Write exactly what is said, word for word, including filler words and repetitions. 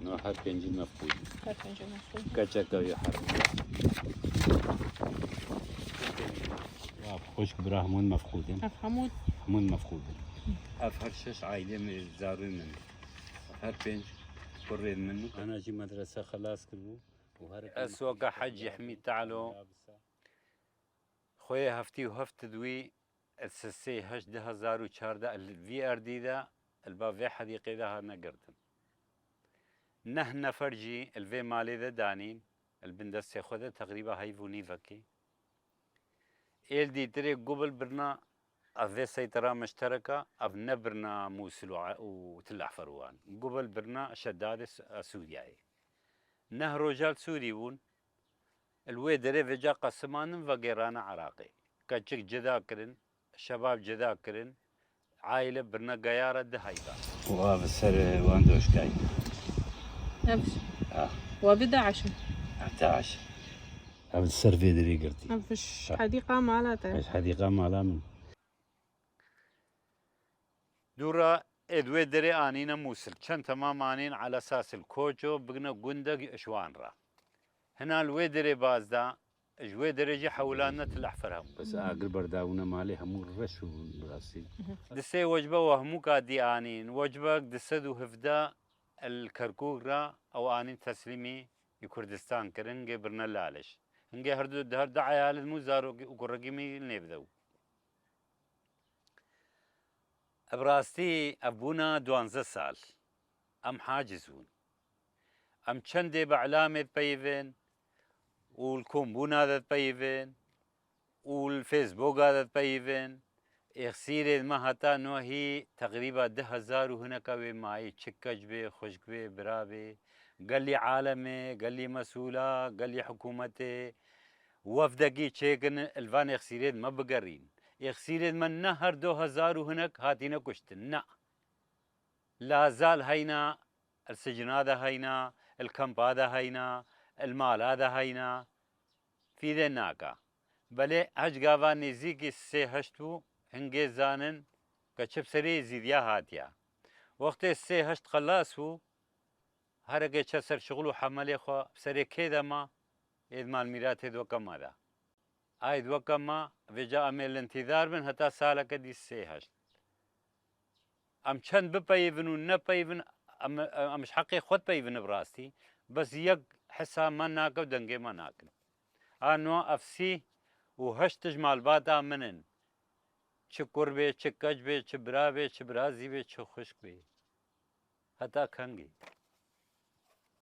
No her pêncî mefqûd. Her pêncî mefqûd. Keçeka wî her. Ya xwişk bira hemûn mefqûd in. Ev hemû Hemûn mefqûd in. Ev her şeş aîlê min zarû min. Her pênc kurê min. Ana jî medrese xelas kiribû. û her Ez weke Hecî Hemîd Tealo. Xweyê heftî û heft di wî, el sisê heşt du hezar û çardeh el vî erdî de, el ba vê hedîqê de hatine girtin. Neh nefer jî el vê malê de danîn, el bin destê xwe de teqrîba heyv û nîvekê. Êl dîtirê gubil birna ev vê seytera miştereka, ev ne birna Mûsil û, û Til Ehfer wan. Gubil birna Şedadê S-, Sûriyayê. Neh rojal Sûrî bûn, Li wê derê vêca qesimandin vegêrane Iraqê. Keçik cida kirin, şebab cida kirin, aîle birine geyara di heyva. Û av ser wan doşkayî. Ev Ah. Wa bi DAIŞ. DAIŞ. Ev ser vê derê girtî. Ev hedîqa mala te. Ez hedîqa mala min. Dûra ê di wê derê anîne Mûsil. Çend temam anîn ala sasil koço bigine gundek ji wan re. Hina li wê derê bazda, ji wê derê jî hewlandine Til Ehfer hemû. Bes agir berdabûne malê hemû reş û bi rastî. Di sê wecbe we hemû ka dî anîn. Wecbek du sed û hevdeh el Kerkûk re ew anîn teslîmî ji Kurdistan kirin, hingê birine Laliş. Hingê her du, her du eyalet mû zarokî û kurekî min nêvde bû. Bi rastî ev bûna duanzeh sal. Em haciz bûn. Em çendê bi îlamê dipeyivin û li kombûna de dipeyivin û li Facebooka de dipeyivin. Êxsîrê me heta nohî teqrîba du hezar û hineka wê mayî, çi keç bê, xwişk bê, bira bê, gelî alemê, gelî mesûla, gelî hikûmetê, wefdekî çêkin, li van êxsîrê me bigerîn. Êxsîrê me ne her du hezar û hinek hatîne kuştin, na. Lazal heyna, li sicina de heyna, li kampa de heyna, li mala de heyna. Fîdê naka. Belê hec gava nêzîkî sê heşt bû, hingê zanin ke çi bi serê Êzîdiya hatiya. Wextê sê heşt xelas bû, hereke çe ser şixul û hemelê xwe, bi serê kê de ma, ê di mal mîratê di weke me de. Ay di weke me, vêca em ê li întîzar bin heta saleke dî sê heşt. Em çend bipeyivin û nepeyivin, em, em ji heqê xwe dipeyivin bi rastî. Bes yek hisa me nake û dengê me nakin. A no ev sî û heşt tij malbata min in. Çi kur bê, çi keç bê, çi bira bê, çi birazî bê, çi xwişk bê. Heta kengî.